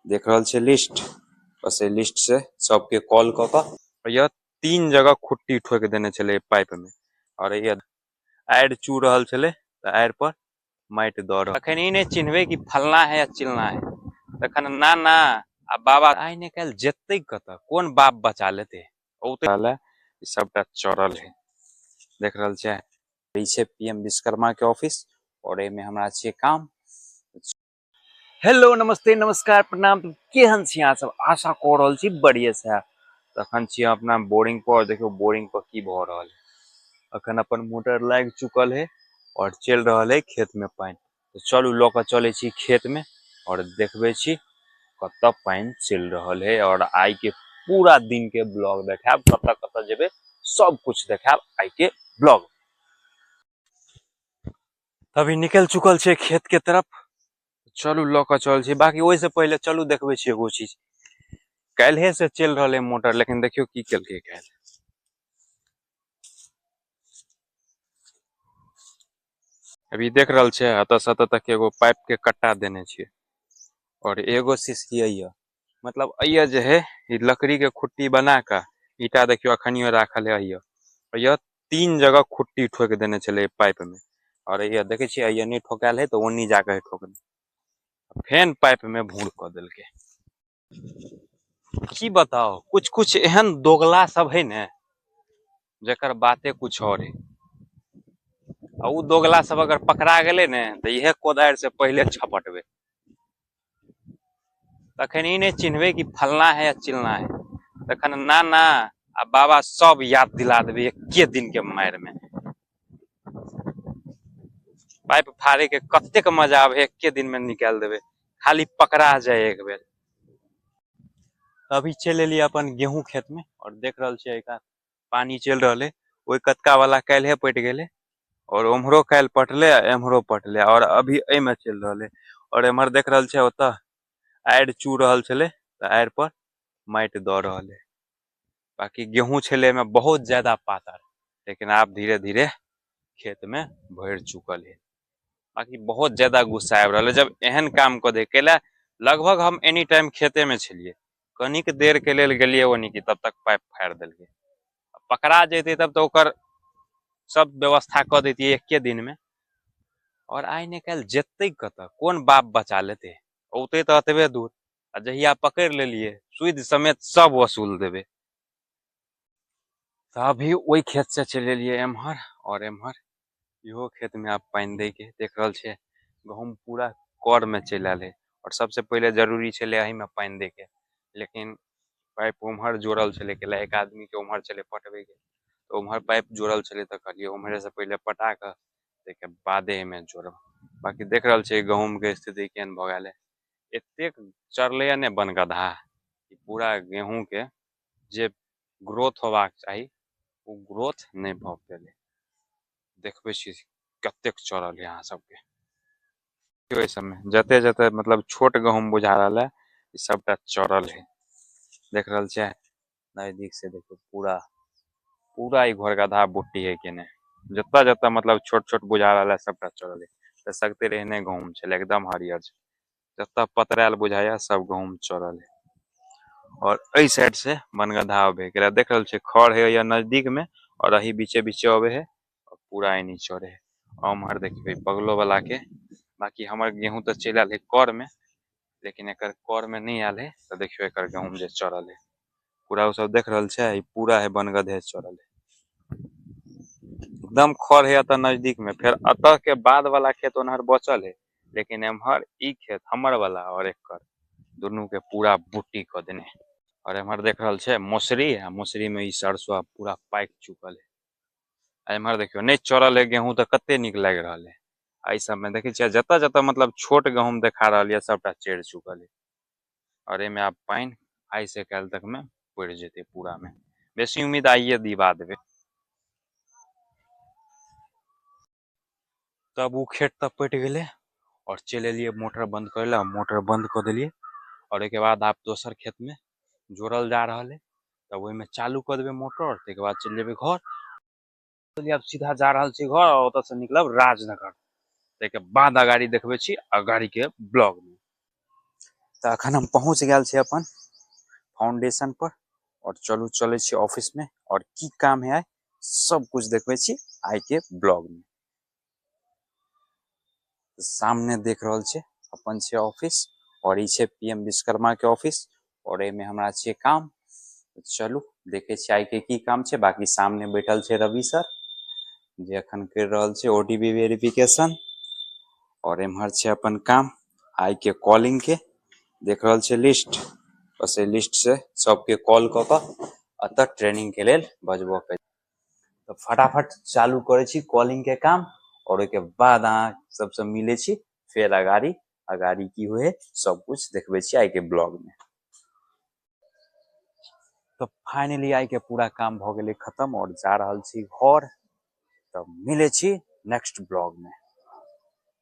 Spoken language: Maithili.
देख रहल छै लिस्ट, बस एहि लिस्ट से सबके कॉल कऽ कऽ यह 3 जगह खुट्टी ठोकि देने छलै पाइप में। और यह आड़ि चू रहल छलै तऽ आड़ि पर माटि दऽ रहल। अखन ई नहि चिन्हबै कि फलना है या चिलना है, तखन नाना आ बाबा आइ ने काल्हि जेतै कतऽ, कोन बाप बचा लेतै। औतै ई सबटा चढ़ल है, देख रहल छै। ई छै पीएम विश्वकर्मा के ऑफिस और एहिमे हमरा छियै काम। हेलो, नमस्ते, नमस्कार, प्रणाम। केहन छी अहाँ सब? आशा कऽ रहल छी बढ़िया से। तखन छी अपना बोरिंग पर। देखियौ बोरिंग पर की भऽ रहल है। अखन अपन मोटर लागि चुकल है और चलि रहल है खेत में पानि। तऽ चलू लऽ कऽ चलै छी खेत में और देखबै छी कतऽ पानि चलि रहल है। और आइ के पूरा दिन के ब्लॉग देखायब, कतऽ कतऽ जेबै सब कुछ देखायब आइ के ब्लॉग। अभी निकलि चुकल छै खेत के तरफ, चलू लऽ कऽ चल छी। बाकी ओहिसँ पहिले चलू देखबै छी एगो चीज। काल्हिए से चलि रहल है मोटर, लेकिन देखियौ की केलकै काल्हि। अभी देख रहल छै एतऽ से एतऽ तक एगो पाइप के कट्टा देने छियै और एगो सिसकी अइया, मतलब अइया जे है ई लकड़ी के खुट्टी बना कऽ ईटा देखियौ अखनियो राखल है अइया। अइया 3 जगह खुट्टी ठोकि देने छलै पाइप में। और अइया देखै छियै अइया नहि ठोकायल है तऽ ओन्नी जाके ठोकने, फेन पाइप में भूर कऽ देलकै। की बताओ, कुछ कुछ एहन दोगला सब है ने जकर बाते कुछ और है। आ उ दोगला सब अगर पकड़ा गेलै ने तऽ इहे कोदारि से पहिले छपटबै। तखन ई नहि चिन्हबै कि फलना है या चिलना है, तखन नाना आ बाबा सब याद दिला देबै एके दिन के मारि में। पाइप फाड़े के कतेक मजा आबे, एके दिन में निकालि देबै, खाली पकड़ा जाए एक बेर। अभी चलि एलियै अपन गेहूं खेत में और देख रहल छियै एका पानी चलि रहल है। ओहि कतका वाला काल्हे पटि गेलै और उम्हरो काल्हि पटलै आ एम्हरो पटलै और अभी एहिमे चलि रहल है। और एम्हर देख रहल छै ओतऽ आड़ि चू रहल छलै तऽ आड़ि पर माटि दऽ रहल है। बाकी गेहूं छलै एहिमे बहुत ज्यादा पातर, लेकिन आब धीरे धीरे खेत में भरि चुकल है। बाकी बहुत ज्यादा गुस्सा आबि रहल है जब एहन काम कऽ दे। कैला लगभग हम एनी टाइम खेते में छलियै, कनिक देर के लेल गेलियै ओनी की तब तक पाइप फाड़ि देलकै। पकड़ा जैतै तब तऽ ओकर सब व्यवस्था कऽ दैतियै एके दिन में। और आइ ने काल्हि जेतै कतऽ, कोन बाप बचा लेतै, औतै तऽ एतबे दूर। आ जहिया पकड़ि लेलियै सूदि समेत सब वसूल देबै। तऽ अभी ओहि खेत से चलि एलियै एम्हर और एम्हर इहो खेत में आब पानि दै के देख रहल छियै गहूँम पूरा कर में चलि आयल है। और सबसे पहिले जरूरी छलै एहिमे पानि दै के, लेकिन पाइप उम्हर जोड़ल छलै, कैला एक आदमी के उम्हर छलै पटबै के, तऽ उम्हर पाइप जोड़ल छलै तऽ कहलियै उम्हरे से पहिले पटा कऽ ताहिके बादे एहिमे जोड़ब। बाकी देख रहल छियै गहूँम के स्थिति केहन भऽ गेल है, एतेक चढ़लैया ने बनगदहा कि पूरा गेहूँ के जे ग्रोथ होबाक चाही ओ ग्रोथ नहि भऽ पेलै। देखबै छी कतेक चढ़ल है अहाँ सबके। ओहि सबमे जते जते मतलब छोट गहूँम बुझा रहल है ई सबटा चढ़ल है। देख रहल छियै नजदीक से, देखियौ पूरा पूरा ई घोरगदहा बुट्टी है केने, जतऽ जतऽ मतलब छोट छोट बुझा रहल है सबटा चढ़ल है। तऽ सगते एहने गहूँम छलै एकदम हरियर छै, जतऽ पतरायल बुझाइया सब गहूँम चढ़ल है। और एहि साइड से बनगदहा आबे है, देख रहल छियै खर है या नजदीक में और एही बीचे बीचे आबे है और पूरा एनी चढ़े है। और उम्हर देखियौ बगलो वाला के, बाकी हमर गेहूं तऽ चलि आयल है कर में, लेकिन एकर कर में नहि आयल है। तऽ देखियौ एकर गहूँम जे चढ़ल है पूरा, ओ सब देख रहल छै ई पूरा है बनगदहे चढ़ल है, एकदम खर है एतऽ नजदीक में। फेर एतऽ के बाद वाला खेत ओनहर बचल है, लेकिन एम्हर ई खेत हमर वाला और एकर दुनू के पूरा बुट्टी कऽ देने है। और एम्हर देख रहल छै मौसरी, आ मौसरी में ई सरसों आब पूरा पाकि चुकल है। आ एम्हर देखियौ नहि चढ़ल है गेहूं तऽ कते नीक लागि रहल है। एहि सब में देखै छियै जतऽ जतऽ मतलब छोट गहूँम देखा रहल यऽ सबटा चढ़ि चुकल है। और एहिमे आब पानि आइ से काल्हि तक में पड़ि जेतै पूरा में, बेसी उम्मीद आइये दिवा देबै। तब ओ खेत तब पटि गेलै और चलि एलियै मोटर बंद करै लए, मोटर बंद कऽ देलियै। और ओहिके बाद आब दोसर खेत में जोड़ल जा रहल है, तब ओहिमे चालू कऽ देबै मोटर, ताहिके बाद चलि जेबै घर। चलिए आब सीधा जा रहल छी घर और ओतऽ से निकलब राजनगर, ताहिके बाद अगाड़ी देखबै छी अगाड़ी के ब्लॉग में। तऽ अखन हम पहुँच गेल छी अपन फाउंडेशन पर और चलू चलै छी ऑफिस में और की काम है सब कुछ देखबै छी आइ के ब्लॉग में। सामने देख रहल छै अपन छै ऑफिस और ई छै पीएम विश्वकर्मा के ऑफिस और एमे हमरा छै काम। चलू देखे छी आइ के की काम छै। बाकी सामने बैठल छै रवि सर जे अखन कर रहल छै ओटीपी वेरिफिकेशन और एम्हर छै अपन काम आइ के कॉलिंग के। देख रहल छै लिस्ट, बस एहि लिस्ट से सबके कॉल कऽ कऽ एतऽ ट्रेनिंग के लेल बजबऽ के। तऽ फटाफट चालू करै छी कॉलिंग के काम और ओहिके बाद अहाँ सबसे मिलै छी फेर अगाड़ी अगाड़ी की होइ है सब कुछ देखबै छी आइ के ब्लॉग में। तऽ फाइनली आइ के पूरा काम भऽ गेलै खत्म और जा रहल छी घर। तऽ मिलै छी नेक्स्ट ब्लॉग में।